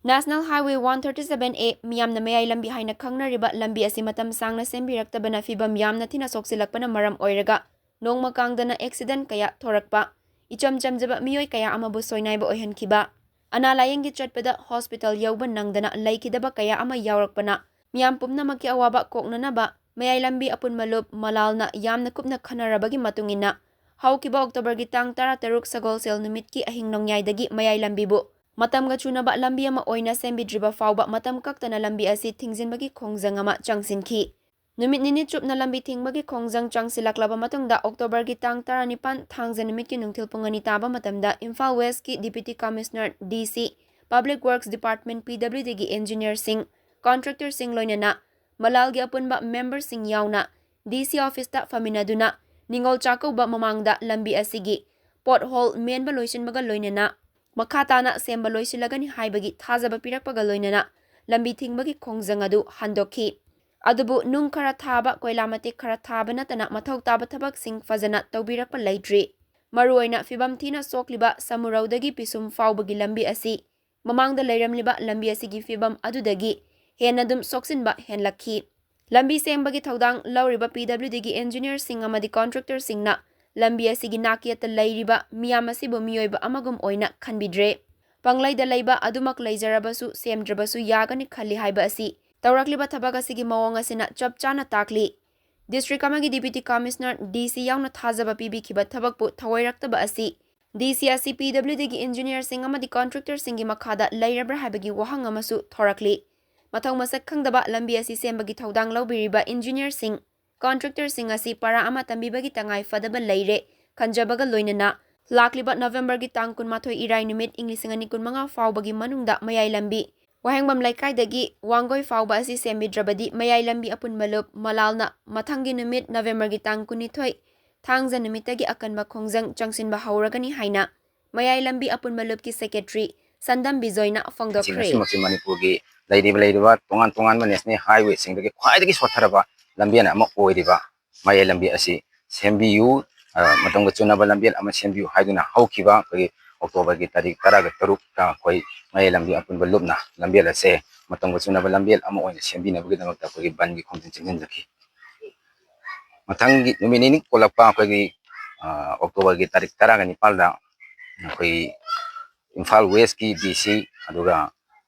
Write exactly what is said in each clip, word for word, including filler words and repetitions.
National Highway one thirty-seven A, ꯃꯤꯌꯥꯝꯅ ꯃꯌꯥꯏ ꯂꯝꯕꯤ ꯍꯥꯏꯅ ꯈꯪꯅꯔꯤꯕ ꯂꯝꯕꯤ ꯑꯁꯤ ꯃꯇꯝ ꯁꯥꯡꯅ ꯁꯦꯝꯕꯤꯔꯛꯇꯕꯅ ꯐꯤꯕꯝ ꯌꯥꯝꯅ ꯊꯤꯅ ꯁꯣꯛꯆꯤꯜꯂꯛꯄꯅ ꯃꯔꯝ ꯑꯣꯏꯔꯒ ꯅꯣꯡꯃ ꯀꯥꯡꯗꯅ accident ꯀꯌꯥ ꯊꯣꯔꯛꯄ, ꯏꯆꯝ ꯆꯝꯖꯕ ꯃꯤꯑꯣꯏ ꯀꯌꯥ ꯑꯃꯕꯨ ꯁꯣꯏꯅꯥꯏꯕ ꯑꯣꯏꯍꯟꯈꯤꯕ, ꯑꯅꯥ ꯂꯥꯌꯦꯡꯒꯤ ꯆꯠꯄꯗ hospital ꯌꯧꯕ ꯅꯪꯗꯅ ꯂꯩꯈꯤꯗꯕ ꯀꯌꯥ ꯑꯃ ꯌꯥꯎꯔꯛꯄꯅ ꯃꯤꯌꯥꯝ ꯄꯨꯝꯅꯃꯛꯀꯤ ꯑꯋꯥꯕ ꯀꯣꯛꯅꯅꯕ ꯃꯌꯥꯏ ꯂꯝꯕꯤ ꯑꯄꯨꯟꯕ ꯂꯨꯞ ꯃꯂꯥꯜꯅ ꯌꯥꯝꯅ ꯀꯨꯞꯅ ꯈꯟꯅꯔꯕꯒꯤ ꯃꯇꯨꯡ ꯏꯟꯅ ꯍꯧꯈꯤꯕ October ꯒꯤ ꯇꯥꯡ ꯇꯔꯥ ꯇꯔꯨꯛ ꯁꯒꯣꯜꯁꯦꯜ ꯅꯨꯃꯤꯠꯀꯤ ꯑꯍꯤꯡ ꯅꯣꯡꯌꯥꯏꯗꯒꯤ ꯃꯌꯥꯏ ꯂꯝꯕꯤꯕꯨ ꯃꯇꯝꯒ ꯆꯨꯅꯕ ꯂꯝꯕꯤ ꯑꯃ ꯑꯣꯏꯅ ꯁꯦꯝꯕꯤꯗ꯭ꯔꯤꯕ ꯐꯥꯎꯕ ꯃꯇꯝ ꯀꯛꯇꯅ ꯂꯝꯕꯤ ꯑꯁꯤ ꯊꯤꯡꯖꯤꯟꯕꯒꯤ ꯈꯣꯡꯖꯪ ꯑꯃ ꯆꯪꯁꯤꯟꯈꯤ꯫ ꯅꯨꯃꯤꯠ ꯅꯤꯅꯤ ꯆꯨꯞꯅ ꯂꯝꯕꯤ ꯊꯤꯡꯕꯒꯤ ꯈꯣꯡꯖꯪ ꯆꯪꯁꯤꯜꯂꯛꯂꯕ ꯃꯇꯨꯡꯗ October ꯒꯤ ꯇꯥꯡ ꯇꯔꯥꯅꯤꯄꯥꯟ ꯊꯥꯡꯖ ꯅꯨꯃꯤꯠꯀꯤ ꯅꯨꯡꯊꯤꯜ ꯄꯨꯡ ꯑꯅꯤ ꯇꯥꯕ ꯃꯇꯝꯗ ꯏꯝꯐꯥꯜ West ꯀꯤ Deputy Commissioner, D C, Public Works Department, P W D ꯒꯤ engineer ꯁꯤꯡ, contractor ꯁꯤꯡ ꯂꯣꯏꯅꯅ ꯃꯂꯥꯜꯒꯤ ꯑꯄꯨꯟꯕ member ꯁꯤꯡ ꯌꯥꯎꯅ D C office ꯇ ꯐꯝꯃꯤꯟꯅꯗꯨꯅ ꯅꯤꯉꯣꯜ ꯆꯥꯛꯀꯧꯕ ꯃꯃꯥꯡꯗ ꯂꯝꯕꯤ ꯑꯁꯤꯒꯤ pothole ꯃꯦꯟꯕ ꯂꯣꯏꯁꯤꯟꯕꯒ ꯂꯣꯏꯅꯅ ꯃꯈꯥ ꯇꯥꯅ ꯁꯦꯝꯕ ꯂꯣꯏꯁꯤꯜꯂꯒꯅꯤ ꯍꯥꯏꯕꯒꯤ ꯊꯥꯖꯕ ꯄꯤꯔꯛꯄꯒ ꯂꯣꯏꯅꯅ ꯂꯝꯕꯤ ꯊꯤꯡꯕꯒꯤ ꯈꯣꯡꯖꯪ ꯑꯗꯨ ꯍꯟꯗꯣꯛꯈꯤ꯫ ꯑꯗꯨꯕꯨ ꯅꯨꯡ ꯈꯔ ꯊꯥꯕ, ꯀꯣꯏꯂꯥ ꯃꯇꯦꯛ ꯈꯔ ꯊꯥꯕ ꯅꯠꯇꯅ ꯃꯊꯧ ꯇꯥꯕ ꯊꯕꯛꯁꯤꯡ ꯐꯖꯅ ꯇꯧꯕꯤꯔꯛꯄ ꯂꯩꯇ꯭ꯔꯤ꯫ ꯃꯔꯨꯑꯣꯏꯅ ꯐꯤꯕꯝ ꯊꯤꯅ ꯁꯣꯛꯂꯤꯕ ꯁꯃꯨꯔꯧꯗꯒꯤ ꯄꯤꯁꯨꯝ ꯐꯥꯎꯕꯒꯤ ꯂꯝꯕꯤ ꯑꯁꯤ ꯃꯃꯥꯡꯗ ꯂꯩꯔꯝꯂꯤꯕ ꯂꯝꯕꯤ ꯑꯁꯤꯒꯤ ꯐꯤꯕꯝ ꯑꯗꯨꯗꯒꯤ ꯍꯦꯟꯅ ꯑꯗꯨꯝ ꯁꯣꯛꯆꯤꯟꯕ ꯍꯦꯟꯂꯛꯈꯤ꯫ ꯂꯝꯕꯤ ꯁꯦꯝꯕꯒꯤ ꯊꯧꯗꯥꯡ ꯂꯧꯔꯤꯕ P W D ꯒꯤ engineer ꯁꯤꯡ ꯑꯃꯗꯤ contractor ꯁꯤꯡꯅ ꯂꯝꯕꯤ ꯑꯁꯤꯒꯤ ꯅꯥꯛꯌꯦꯠꯇ ꯂꯩꯔꯤꯕ ꯃꯤꯌꯥꯝ ꯑꯁꯤꯕꯨ ꯃꯤꯑꯣꯏꯕ ꯑꯃꯒꯨꯝ ꯑꯣꯏꯅ ꯈꯟꯕꯤꯗ꯭ꯔꯦ꯫ ꯄꯪꯂꯩꯗ ꯂꯩꯕ ꯑꯗꯨꯃꯛ ꯂꯩꯖꯔꯕꯁꯨ ꯁꯦꯝꯗ꯭ꯔꯕꯁꯨ ꯌꯥꯒꯅꯤ ꯈꯜꯂꯤ ꯍꯥꯏꯕ ꯑꯁꯤ ꯇꯧꯔꯛꯂꯤꯕ ꯊꯕꯛ ꯑꯁꯤꯒꯤ ꯃꯑꯣꯡ ꯑꯁꯤꯅ ꯆꯞ ꯆꯥꯅ ꯇꯥꯛꯂꯤ꯫ District ꯑꯃꯒꯤ Deputy Commissioner, D C ꯌꯥꯎꯅ ꯊꯥꯖꯕ ꯄꯤꯕꯤꯈꯤꯕ ꯊꯕꯛꯄꯨ ꯊꯑꯣꯏꯔꯛꯇꯕ ꯑꯁꯤ D C ꯑꯁꯤ P W D ꯒꯤ engineer ꯁꯤꯡ ꯑꯃꯗꯤ contractor ꯁꯤꯡꯒꯤ ꯃꯈꯥꯗ ꯂꯩꯔꯕ꯭ꯔꯥ ꯍꯥꯏꯕꯒꯤ ꯋꯥꯍꯪ ꯑꯃꯁꯨ ꯊꯣꯔꯛꯂꯤ꯫ ꯃꯊꯧ ꯃꯁꯛ ꯈꯪꯗꯕ ꯂꯝꯕꯤ ꯑꯁꯤ ꯁꯦꯝꯕꯒꯤ ꯊꯧꯗꯥꯡ ꯂꯧꯕꯤꯔꯤꯕ engineer ꯁꯤꯡ, contractor ꯁꯤꯡ ꯑꯁꯤ ꯄꯔꯥ ꯑꯃ ꯇꯝꯕꯤꯕꯒꯤ ꯇꯉꯥꯏ ꯐꯗꯕ ꯂꯩꯔꯦ ꯈꯟꯖꯕꯒ ꯂꯣꯏꯅꯅ ꯂꯥꯛꯂꯤꯕ November ꯒꯤ ꯇꯥꯡ ꯀꯨꯟꯃꯥꯊꯣꯏ ꯏꯔꯥꯏ ꯅꯨꯃꯤꯠ ꯏꯪ ꯂꯤꯁꯤꯡ ꯑꯅꯤ ꯀꯨꯟꯃꯉꯥ ꯐꯥꯎꯕꯒꯤ ꯃꯅꯨꯡꯗ ꯃꯌꯥꯏ ꯂꯝꯕꯤ ꯋꯥꯍꯦꯡꯕꯝ ꯂꯩꯀꯥꯏꯗꯒꯤ ꯋꯥꯡꯒꯣꯏ ꯐꯥꯎꯕ ꯑꯁꯤ ꯁꯦꯝꯕꯤꯗ꯭ꯔꯕꯗꯤ ꯃꯌꯥꯏ ꯂꯝꯕꯤ ꯑꯄꯨꯟꯕ ꯂꯨꯞ ꯃꯂꯥꯜꯅ ꯃꯊꯪꯒꯤ ꯅꯨꯃꯤꯠ November ꯒꯤ ꯇꯥꯡ ꯀꯨꯟꯅꯤꯊꯣꯏ ꯊꯥꯡꯖ ꯅꯨꯃꯤꯠꯇꯒꯤ ꯑꯀꯟꯕ ꯈꯣꯡꯖꯪ ꯆꯪꯁꯤꯟꯕ ꯍꯧꯔꯒꯅꯤ ꯍꯥꯏꯅ ꯃꯌꯥꯏ ꯂꯝꯕꯤ ꯑꯄꯨꯟꯕ ꯂꯨꯞꯀꯤ secretary ꯁꯟꯗꯝ ꯕꯤꯖꯣꯏꯅ ꯐꯣꯡꯗꯣꯛꯈ꯭ꯔꯦ꯫ ꯃꯁꯤꯃꯛꯁꯤ ꯃꯅꯤꯄꯨꯔꯒꯤ ꯂꯩꯔꯤꯕ, ꯂꯩꯔꯤꯕ ꯇꯣꯉꯥꯟ ꯇꯣꯉꯥꯟꯕ national highway ꯁꯤꯡꯗꯒꯤ ꯈ꯭ꯋꯥꯏꯗꯒꯤ ꯁꯣꯠꯊꯔꯕ ꯂꯝꯕꯦꯜ ꯑꯃ ꯑꯣꯏꯔꯤꯕ ꯃꯌꯥꯏ ꯂꯝꯕꯤ ꯑꯁꯤ ꯁꯦꯝꯕꯤꯌꯨ, ꯑ, ꯃꯇꯝꯒ ꯆꯨꯅꯕ ꯂꯝꯕꯦꯜ ꯑꯃ ꯁꯦꯝꯕꯤꯌꯨ ꯍꯥꯏꯗꯨꯅ ꯍꯧꯈꯤꯕ ꯑꯩꯈꯣꯏꯒꯤ ꯑꯣꯛꯇꯣꯕꯔꯒꯤ ꯇꯥꯔꯤꯛ ꯇꯔꯥꯒ ꯇꯔꯨꯛꯇ ꯑꯩꯈꯣꯏ ꯃꯌꯥꯏ ꯂꯝꯕꯤ ꯑꯄꯨꯟꯕ ꯂꯨꯞꯅ ꯂꯝꯕꯦꯜ ꯑꯁꯦ ꯃꯇꯝꯒ ꯆꯨꯅꯕ ꯂꯝꯕꯦꯜ ꯑꯃ ꯑꯣꯏꯅ ꯁꯦꯝꯕꯤꯅꯕꯒꯤꯗꯃꯛꯇ ꯑꯩꯈꯣꯏꯒꯤ ꯕꯟꯒꯤ ꯈꯣꯡꯖꯪ ꯆꯦꯟꯁꯤꯟꯖꯈꯤ꯫ ꯃꯊꯪꯒꯤ ꯅꯨꯃꯤꯠ ꯅꯤꯅꯤ ꯀꯣꯜꯂꯛꯄ ꯑꯩꯈꯣꯏꯒꯤ, ꯑ, ꯑꯣꯛꯇꯣꯕꯔꯒꯤ ꯇꯥꯔꯤꯛ ꯇꯔꯥꯒ ꯅꯤꯄꯥꯜꯗ ꯑꯩꯈꯣꯏ ꯏꯝꯐꯥꯜ ꯋꯦꯁꯀꯤ ꯗꯤ ꯁꯤ, ꯑꯗꯨꯒ,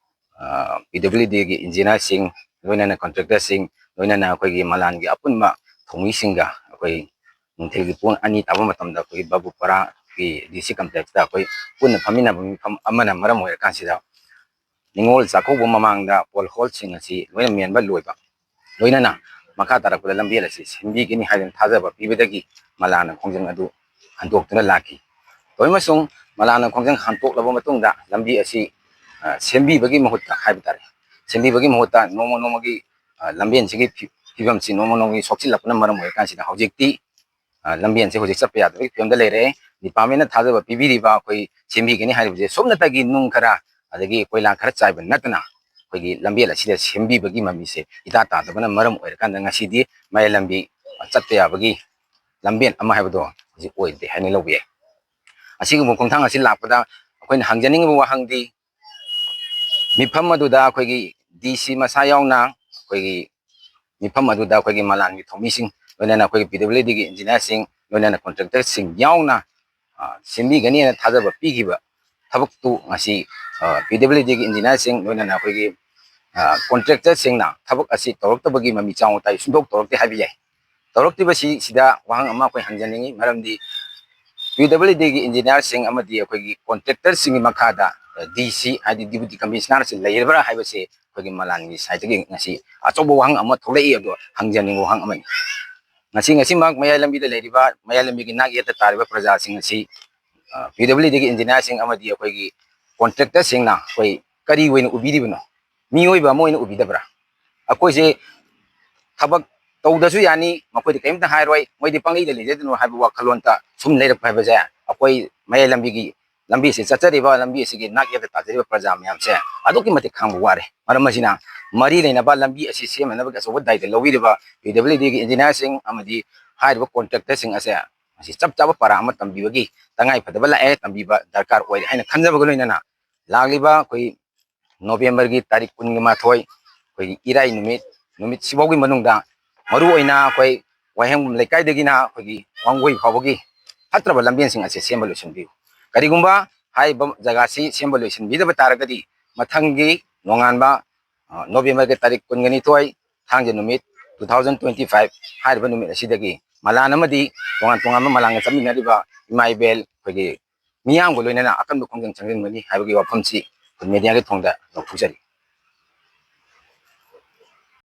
ꯑ, ꯄꯤ ꯗꯕ꯭ꯂꯤꯎ ꯗꯤꯒꯤ ꯏꯟꯖꯤꯅꯤꯌꯥꯔꯁꯤꯡ, ꯂꯣꯏꯅꯅ ꯀꯟꯇ꯭ꯔꯦꯛꯇꯔꯁꯤꯡ, ꯂꯣꯏꯅꯅ ꯑꯩꯈꯣꯏꯒꯤ ꯃꯂꯥꯟꯒꯤ ꯑꯄꯨꯟꯕ ꯊꯧꯃꯤꯁꯤꯡꯒ ꯑꯩꯈꯣꯏ ꯅꯨꯡꯊꯤꯜꯒꯤ ꯄꯨꯡ ꯑꯅꯤ ꯇꯥꯕ ꯃꯇꯝꯗ ꯑꯩꯈꯣꯏꯒꯤ ꯕꯥꯕꯨꯄꯥꯔꯥꯒꯤ ꯗꯤ ꯁꯤ ꯀꯝꯄ꯭ꯂꯦꯛꯁꯇ ꯑꯩꯈꯣꯏ ꯄꯨꯟꯅ ꯐꯝꯃꯤꯟꯅꯕ ꯃꯤꯐꯝ ꯑꯃꯅ ꯃꯔꯝ ꯑꯣꯏꯔꯀꯥꯟꯁꯤꯗ, ꯅꯤꯉꯣꯜ ꯆꯥꯛꯀꯧꯕ ꯃꯃꯥꯡꯗ ꯄꯣꯜ ꯍꯣꯜꯁꯤꯡ ꯑꯁꯤ ꯂꯣꯏꯅ ꯃꯦꯟꯕ ꯂꯣꯏꯕ, ꯂꯣꯏꯅꯅ ꯃꯈꯥ ꯇꯥꯔꯛꯄꯗ ꯂꯝꯕꯦꯜ ꯑꯁꯤ ꯁꯦꯝꯕꯤꯒꯅꯤ ꯍꯥꯏꯗꯨꯅ ꯊꯥꯖꯕ ꯄꯤꯕꯗꯒꯤ ꯃꯂꯥꯟꯅ ꯈꯣꯡꯖꯪ ꯑꯗꯨ ꯍꯟꯗꯣꯛꯇꯨꯅ ꯂꯥꯛꯈꯤ꯫ ꯇꯧꯏꯃꯁꯨꯡ ꯃꯂꯥꯟꯅ ꯈꯣꯡꯖꯪ ꯍꯟꯗꯣꯛꯂꯕ ꯃꯇꯨꯡꯗ ꯂꯝꯕꯤ ꯑꯁꯤ, ꯑ, ꯁꯦꯝꯕꯤꯕꯒꯤ ꯃꯍꯨꯠꯇ ꯍꯥꯏꯕ ꯇꯥꯔꯦ, ꯁꯦꯝꯕꯤꯕꯒꯤ ꯃꯍꯨꯠꯇ ꯅꯣꯡꯃ ꯅꯣꯡꯃꯒꯤ, ꯑ, ꯂꯝꯕꯦꯟꯁꯤꯒꯤ ꯐꯤ-, ꯐꯤꯕꯝꯁꯤ ꯅꯣꯡꯃ ꯅꯣꯡꯃꯒꯤ ꯁꯣꯛꯆꯤꯜꯂꯛꯄꯅ ꯃꯔꯝ ꯑꯣꯏꯔꯀꯥꯟꯁꯤꯗ ꯍꯧꯖꯤꯛꯇꯤ, ꯑ, ꯂꯝꯕꯦꯟꯁꯦ ꯍꯧꯖꯤꯛ ꯆꯠꯄ ꯌꯥꯗꯕꯒꯤ ꯐꯤꯕꯝꯗ ꯂꯩꯔꯦ꯫ ꯗꯤꯄꯥꯔꯠꯃꯦꯟꯅ ꯊꯥꯖꯕ ꯄꯤꯕꯤꯔꯤꯕ ꯑꯩꯈꯣꯏ ꯁꯦꯝꯕꯤꯒꯅꯤ ꯍꯥꯏꯔꯤꯕꯁꯦ ꯁꯨꯞꯅꯇꯒꯤ ꯅꯨꯡ ꯈꯔ ꯑꯗꯒꯤ ꯀꯣꯏꯂꯥ ꯈꯔ ꯆꯥꯏꯕ ꯅꯠꯇꯅ ꯑꯩꯈꯣꯏꯒꯤ ꯂꯝꯕꯦꯜ ꯑꯁꯤꯗ ꯁꯦꯝꯕꯤꯕꯒꯤ ꯃꯃꯤꯁꯦ ꯏꯇꯥ ꯇꯥꯗꯕꯅ ꯃꯔꯝ ꯑꯣꯏꯔꯀꯥꯟꯗ ꯉꯁꯤꯗꯤ ꯃꯌꯥꯏ ꯂꯝꯕꯤ ꯆꯠꯄ ꯌꯥꯕꯒꯤ ꯂꯝꯕꯦꯟ ꯑꯃ ꯍꯥꯏꯕꯗꯣ ꯍꯧꯖꯤꯛ ꯑꯣꯏꯗꯦ ꯍꯥꯏꯅ ꯂꯧꯕ ꯌꯥꯏ꯫ ꯑꯁꯤꯒꯨꯝꯕ ꯈꯣꯡꯊꯥꯡ ꯑꯁꯤ ꯂꯥꯛꯄꯗ ꯑꯩꯈꯣꯏꯅ ꯍꯪꯖꯅꯤꯡꯉꯤꯕ ꯋꯥꯍꯪꯗꯤ, ꯃꯤꯐꯝ ꯑꯗꯨꯗ ꯑꯩꯈꯣꯏꯒꯤ ꯗꯤ ꯁꯤ ꯃꯁꯥ ꯌꯥꯎꯅ, ꯑꯩꯈꯣꯏꯒꯤ ꯃꯤꯐꯝ ꯑꯗꯨꯗ ꯑꯩꯈꯣꯏꯒꯤ ꯃꯂꯥꯟꯒꯤ ꯊꯧꯃꯤꯁꯤꯡ, ꯂꯣꯏꯅꯅ ꯑꯩꯈꯣꯏꯒꯤ ꯄꯤ ꯗꯕ꯭ꯂꯤꯎ ꯗꯤꯒꯤ ꯏꯟꯖꯤꯅꯤꯌꯥꯔꯁꯤꯡ, ꯂꯣꯏꯅꯅ ꯀꯣꯟꯇ꯭ꯔꯦꯛꯇꯔꯁꯤꯡ ꯌꯥꯎꯅ, ꯑ, ꯁꯦꯝꯕꯤꯒꯅꯤ ꯍꯥꯏꯅ ꯊꯥꯖꯕ ꯄꯤꯈꯤꯕ ꯊꯕꯛꯇꯨ ꯉꯁꯤ, ꯑ, ꯄꯤ ꯗꯕ꯭ꯂꯤꯎ ꯗꯤꯒꯤ ꯏꯟꯖꯤꯅꯤꯌꯥꯔꯁꯤꯡ, ꯂꯣꯏꯅꯅ ꯑꯩꯈꯣꯏꯒꯤ, ꯑ, ꯀꯣꯟꯇ꯭ꯔꯦꯛꯇꯔꯁꯤꯡꯅ ꯊꯕꯛ ꯑꯁꯤ ꯇꯧꯔꯛꯇꯕꯒꯤ ꯃꯃꯤ ꯆꯥꯎꯅ ꯇꯥꯏ, ꯁꯨꯡꯇꯧ ꯇꯧꯔꯛꯇꯦ ꯍꯥꯏꯕ ꯌꯥꯏ꯫ ꯇꯧꯔꯛꯇ꯭ꯔꯤꯕꯁꯤ ꯁꯤꯗ ꯋꯥꯍꯪ ꯑꯃ ꯑꯩꯈꯣꯏ ꯍꯪꯖꯅꯤꯡꯉꯤ, ꯃꯔꯝꯗꯤ ꯄꯤ ꯗꯕ꯭ꯂꯤꯎ ꯗꯤꯒꯤ ꯏꯟꯖꯤꯅꯤꯌꯥꯔꯁꯤꯡ ꯑꯃꯗꯤ ꯑꯩꯈꯣꯏꯒꯤ ꯀꯣꯟꯇ꯭ꯔꯦꯛꯇꯔꯁꯤꯡꯒꯤ ꯃꯈꯥꯗ, ꯑ, ꯗꯤ ꯁꯤ, ꯍꯥꯏꯗꯤ ꯗꯤꯄꯨꯇꯤ ꯀꯃꯤꯁꯅꯔꯁꯤ ꯂꯩꯔꯕ꯭ꯔꯥ ꯍꯥꯏꯕꯁꯤ ꯑꯩꯈꯣꯏꯒꯤ ꯃꯂꯥꯟꯒꯤ ꯁꯥꯏꯠꯇꯒꯤ ꯉꯁꯤ ꯑꯆꯧꯕ ꯋꯥꯍꯪ ꯑꯃ ꯊꯣꯛꯂꯛꯏ, ꯑꯗꯣ ꯍꯪꯖꯅꯤꯡꯕ ꯋꯥꯍꯪ ꯑꯃꯅꯤ꯫ ꯉꯁꯤ, ꯉꯁꯤꯃꯛ ꯃꯌꯥꯏ ꯂꯝꯕꯤꯗ ꯂꯩꯔꯤꯕ, ꯃꯌꯥꯏ ꯂꯝꯕꯤꯒꯤ ꯅꯥꯛ ꯌꯦꯠꯇ ꯇꯥꯔꯤꯕ ꯄ꯭ꯔꯖꯥꯁꯤꯡ ꯑꯁꯤ, ꯑ, ꯄꯤ ꯗꯕ꯭ꯂꯤꯎ ꯗꯤꯒꯤ ꯏꯟꯖꯤꯅꯤꯌꯥꯔꯁꯤꯡ ꯑꯃꯗꯤ ꯑꯩꯈꯣꯏꯒꯤ ꯀꯣꯟꯇ꯭ꯔꯦꯛꯇꯔꯁꯤꯡꯅ ꯑꯩꯈꯣꯏ ꯀꯔꯤ ꯑꯣꯏꯅ ꯎꯕꯤꯔꯤꯕꯅꯣ? ꯃꯤꯑꯣꯏꯕ ꯑꯃ ꯑꯣꯏꯅ ꯎꯕꯤꯗꯕ꯭ꯔꯥ? ꯑꯩꯈꯣꯏꯁꯦ ꯊꯕꯛ ꯇꯧꯗꯁꯨ ꯌꯥꯅꯤ, ꯃꯈꯣꯏꯗ ꯀꯔꯤꯝꯇ ꯍꯥꯏꯔꯣꯏ, ꯃꯣꯏꯗꯤ ꯄꯪꯂꯩꯗ ꯂꯩꯖꯗꯅꯨ ꯍꯥꯏꯕ ꯋꯥꯈꯜꯂꯣꯟꯇ ꯁꯨꯝ ꯂꯩꯔꯛꯄ ꯍꯥꯏꯕꯁꯦ ꯑꯩꯈꯣꯏ ꯃꯌꯥꯏ ꯂꯝꯕꯤꯒꯤ, ꯂꯝꯕꯤ ꯑꯁꯤ ꯆꯠꯆꯔꯤꯕ, ꯂꯝꯕꯤ ꯑꯁꯤꯒꯤ ꯅꯥꯛ ꯌꯦꯠꯇ ꯇꯥꯖꯔꯤꯕ ꯄ꯭ꯔꯖꯥ ꯃꯌꯥꯝꯁꯦ ꯑꯗꯨꯛꯀꯤ ꯃꯇꯤꯛ ꯈꯥꯡꯕ ꯋꯥꯔꯦ꯫ ꯃꯔꯝ ꯑꯁꯤꯅ, ꯃꯔꯤ ꯂꯩꯅꯕ ꯂꯝꯕꯤ ꯑꯁꯤ ꯁꯦꯝꯅꯅꯕꯒꯤ ꯑꯆꯧꯕ ꯗꯥꯏꯇ ꯂꯧꯕꯤꯔꯤꯕ ꯄꯤ ꯗꯕ꯭ꯂꯤꯎ ꯗꯤꯒꯤ ꯏꯟꯖꯤꯅꯤꯌꯥꯔꯁꯤꯡ ꯑꯃꯗꯤ ꯍꯥꯏꯔꯤꯕ ꯀꯣꯟꯇ꯭ꯔꯦꯛꯇꯔꯁꯤꯡ ꯑꯁꯦ ꯃꯁꯤ ꯆꯞ ꯆꯥꯕ ꯄꯔꯥ ꯑꯃ ꯇꯝꯕꯤꯕꯒꯤ ꯇꯉꯥꯏ ꯐꯗꯕ ꯂꯥꯛꯑꯦ, ꯇꯝꯕꯤꯕ ꯗꯔꯀꯥꯔ ꯑꯣꯏꯔꯦ ꯍꯥꯏꯅ ꯈꯟꯖꯕꯒ ꯂꯣꯏꯅꯅ ꯂꯥꯛꯂꯤꯕ ꯑꯩꯈꯣꯏ ꯅꯣꯕꯦꯝꯕꯔꯒꯤ ꯇꯥꯔꯤꯛ ꯀꯨꯟꯒ ꯃꯥꯊꯣꯏ, ꯑꯩꯈꯣꯏꯒꯤ ꯏꯔꯥꯏ ꯅꯨꯃꯤꯠ, ꯅꯨꯃꯤꯠꯁꯤꯐꯥꯎꯒꯤ ꯃꯅꯨꯡꯗ ꯃꯔꯨꯑꯣꯏꯅ ꯑꯩꯈꯣꯏ ꯋꯥꯍꯦꯡꯕꯝ ꯂꯩꯀꯥꯏꯗꯒꯤꯅ ꯑꯩꯈꯣꯏꯒꯤ ꯋꯥꯡꯒꯣꯏ ꯐꯥꯎꯕꯒꯤ ꯐꯠꯇ꯭ꯔꯕ ꯂꯝꯕꯦꯟꯁꯤꯡ ꯑꯁꯦ ꯁꯦꯝꯕ ꯂꯣꯏꯁꯤꯟꯕꯤꯌꯨ꯫ ꯀꯔꯤꯒꯨꯝꯕ ꯍꯥꯏꯔꯤꯕ ꯖꯒꯥꯁꯤ ꯁꯦꯝꯕ ꯂꯣꯏꯁꯤꯟꯕꯤꯗꯕ ꯇꯥꯔꯒꯗꯤ ꯃꯊꯪꯒꯤ ꯅꯣꯡꯉꯥꯟꯕ, ꯑ, ꯅꯣꯕꯦꯝꯕꯔꯒꯤ ꯇꯥꯔꯤꯛ ꯀꯨꯟꯒ ꯅꯤꯊꯣꯏ, ꯊꯥꯡꯖ ꯅꯨꯃꯤꯠ, two thousand twenty five ꯍꯥꯏꯔꯤꯕ ꯅꯨꯃꯤꯠ ꯑꯁꯤꯗꯒꯤ ꯃꯂꯥꯟ ꯑꯃꯗꯤ ꯇꯣꯉꯥꯟ ꯇꯣꯉꯥꯟꯕ ꯃꯂꯥꯟꯒ ꯆꯠꯃꯤꯟꯅꯔꯤꯕ ꯏꯃꯥ ꯏꯕꯦꯜ ꯑꯩꯈꯣꯏꯒꯤ ꯃꯤꯌꯥꯝꯒ ꯂꯣꯏꯅꯅ ꯑꯀꯟꯕ ꯈꯣꯡꯖꯪ ꯆꯪꯁꯤꯟꯒꯅꯤ ꯍꯥꯏꯕꯒꯤ ꯋꯥꯐꯝꯁꯤ ꯑꯩꯈꯣꯏ ꯃꯦꯗꯤꯌꯥꯒꯤ ꯊꯣꯡꯗ ꯂꯧꯊꯣꯛꯆꯔꯤ꯫